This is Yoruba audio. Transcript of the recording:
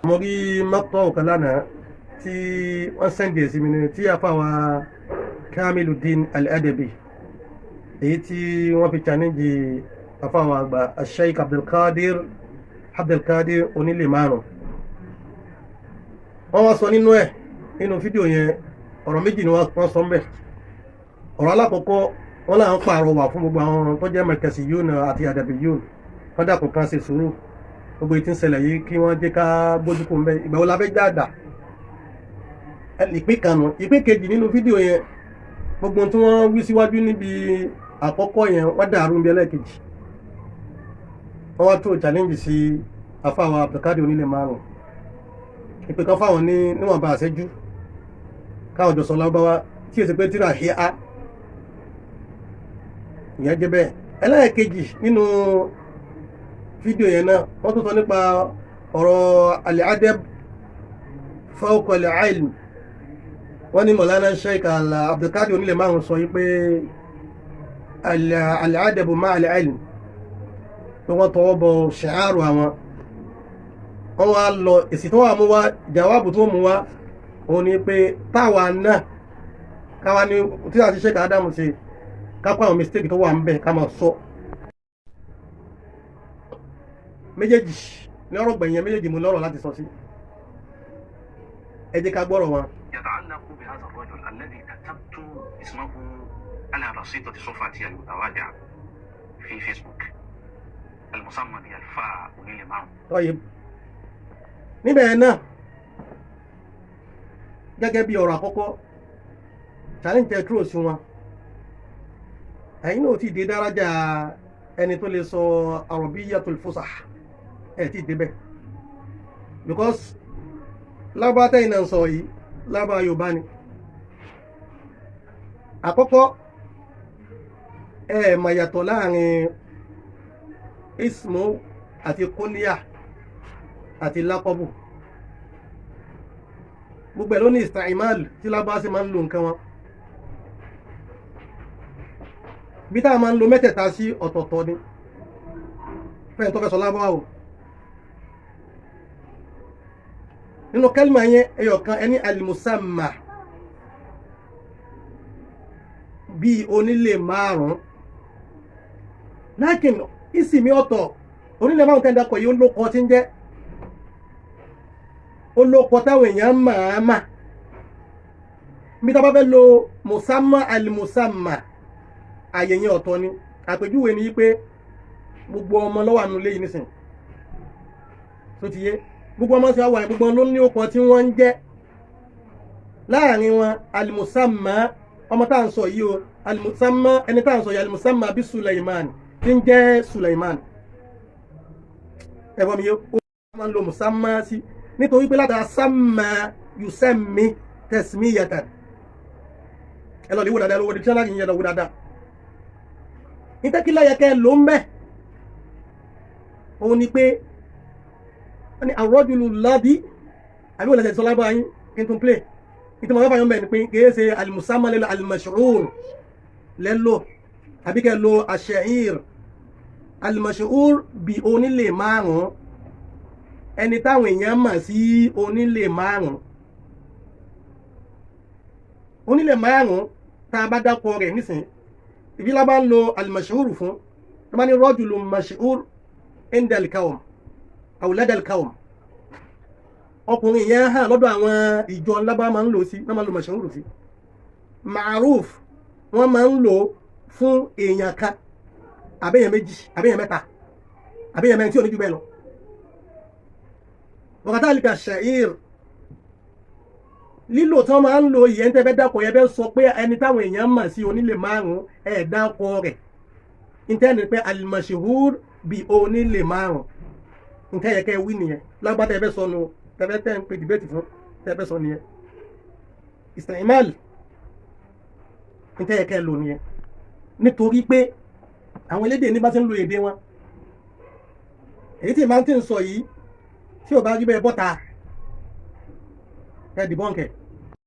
Mo rí mọ́tò ọ̀kan lánàá tí wọ́n sẹ́ndì ẹ̀ sí mi ní tí àfàwà Kamiluddin Al-Adabi, èyí tí wọ́n fi challenge àfàwà àgbà Sheikh Abdulkadir onílé márùn. Wọ́n wá sọ nínú ẹ̀, nínú fídíò yẹn, ọ̀rọ̀ méjì ni wọ́n sọ ń bẹ̀. Ọ̀rọ̀ alákọ̀ọ́kọ́, wọ́n là ń pàrọwà fún gbogbo àwọn tó jẹ́ Markaziyun àti Adabiyun, wọ́n dàkún kan ṣe sùúrù, gbogbo èyí tí ń ṣẹlẹ̀ yìí kí wọ́n jẹ́ ká gbójú kó ń bẹ́. Ìgbà wo la fẹ́ jáàdà? Ìpín kan nù. Ìpín kejì nínú fídíò yẹn, gbogbo tí wọ́n wí síwájú níbi àkọ́kọ́ yẹn, wọ́n dàrú níbi ẹlẹ́ẹ̀kejì. Wọ́n wá tó challenge sí afáwọn Abdulkadir onílé márùn, ìpè kan fáwọn ní níwọ̀nba àṣẹjú káwọn jọ sọ lárúbáwá tí èsì pé tíra híá ìyẹn jẹ́ bẹ́ẹ̀. Ẹlẹ́ẹ̀kejì nínú fídíò yẹn náà, wọ́n tún sọ nípa ọ̀rọ̀ al-adab fawqa al-ilm. Wọ́n ní Mọ̀lánà Sheikh Abdulkadir onílé márùn sọ yí pé al-adab ma'a al-ilm, pé wọ́n tọwọ́ bọ ṣàárò àwọn. Wọ́n wá lọ èsì tó wà mú wá, jàwáàbù tó mú wá òun ni pé táwa náà káwa ní tí a ti Sheikh Ádámù ṣe kápá àwọn mistake tó wà ń bẹ̀ ká máa sọ méjèèjì ní ọ̀rọ̀ gbẹ̀yìn méjèèjì mú lọ́rọ̀ láti sọ sí. Ẹ jẹ́ ká gbọ́rọ̀ wọn. يتعلق بهذا الرجل الذي كتبت اسمه على بسيطة صفحتي المتواضعة في فيسبوك المسمى بالفاء ونيلي معه. طيب níbẹ̀ náà, gẹ́gẹ́ bí ọ̀rọ̀ àkọ́kọ́ challenge tẹ tró sí wọn, ẹ̀yin náà ti dé dárájà ẹni tó lè sọ Arabiyyatul Fusah, ẹ̀ ti débẹ̀, because lábá tẹ́yìn náà sọ yìí, lábá Yorùbá ni. Àkọ́kọ́, ẹ mà yàtọ̀ láàrin ismu àti kúníyà àti lákọ́bù. Gbogbo ẹ̀ ló ní isti'mal tí lábá sì máa ń lo nǹkan wọn. Bí táwọn máa ń lo mẹ́tẹ̀ẹ̀ta sí ọ̀tọ̀ọ̀tọ̀ ni fẹ́ẹ̀ tó fẹ́ sọ lábá o. Nínú kẹ́lìmà yẹn ẹyọ kan, ẹni alimusamma bíi onílé márùn-ún, lákìn ìsìnmi ọ̀tọ̀ onílé márùn-ún tẹ́ńdàkọ̀ yìí ó lóko tí ń jẹ́, ó lóko táwọn èèyàn máa mà. Bí tá a bá fẹ́ lo musamma alimusamma, àyè yẹn ọ̀tọ̀ ni. Àpèjúwe ni pé gbogbo ọmọ ló wà nínú ilé yìí nísìnyí, tó ti yé gbogbo ọmọ sí wa wà, gbogbo ló ní orúkọ tí wọ́n ń jẹ́. Láàrin wọn alimusamma, ọmọ tá à ń sọ yìí o, alimusamma, ẹni tá à ń sọ yìí alimusamma bí Suleiman, tí ń jẹ́ Suleiman. Ẹ̀fọ́ mi yé, ó máa ń lo musamma sí nítorí pé látara samma yusammi tasmiyatan. Ẹ lọ lè wò dáadáa, lọ́wọ́ dictionary yẹn, lọ wò dáadáa. Ìtẹ́kílẹ̀ yẹ kẹ́ ló ń bẹ̀ òun ni pé wọ́n ní arọ́jùlù lábí àbí wọ́n lẹ́sẹ̀ sọlá báyìí kí n tún play ìtumọ̀ mẹ́fà yọ̀ ń bẹ̀ ni pé kìí ṣe alimusamma lẹ́lọ alimashur lẹ́lọ àbí kẹ́ lo ashair alimashur bí onílé márùn-ún, ẹni táwọn èèyàn mọ̀ sí onílé márùn-ún. Onílé márùn-ún tá a bá dákọ rẹ̀ nísìnyí, ìbí la bá ń lo alimashur fún tó bá ní rọ́jùlù mashur indal kawm awladal kawm, ọkùnrin yẹn hàn lọ́dọ̀ àwọn ìjọ ńlá bá máa ń lò sí, wọ́n máa ń lo mashur sí. Ma'ruf wọ́n máa ń lò fún èèyàn kan, àbẹ́yẹn méjì, àbẹ́yẹn mẹ́ta, àbẹ́yẹn mẹ́rin tí ò ní jù bẹ́ẹ̀ lọ. Wa kadhalika sha'ir, lílò tí wọ́n máa ń lo ìyẹn tẹ́ fẹ́ dákọ̀ yẹn, bẹ́ẹ̀ sọ pé ẹni táwọn èèyàn mọ̀ sí onílé márùn-ún, ẹ̀ dákọ̀ rẹ̀ ntẹ́ni pé al-mashhur bí onílé márùn-ún, ntẹ́ yẹ kẹ́ wí nìyẹn. Lágbàtà ẹ fẹ́ sọ nù, tẹ́fẹ́ tẹ́ ń pe dìbẹ́tì fún, tẹ́fẹ́ sọ nìyẹn. Isti'mal ntẹ́ yẹ kẹ́ lò nìyẹn, nítorí pé àwọn elédè ní bá ti ń lo èdè wọn. Èyí tí màá ti ń sọ yìí, tí ò bá rí bẹ́ẹ̀ bọ́ta ẹ dìbọ́ǹkẹ̀.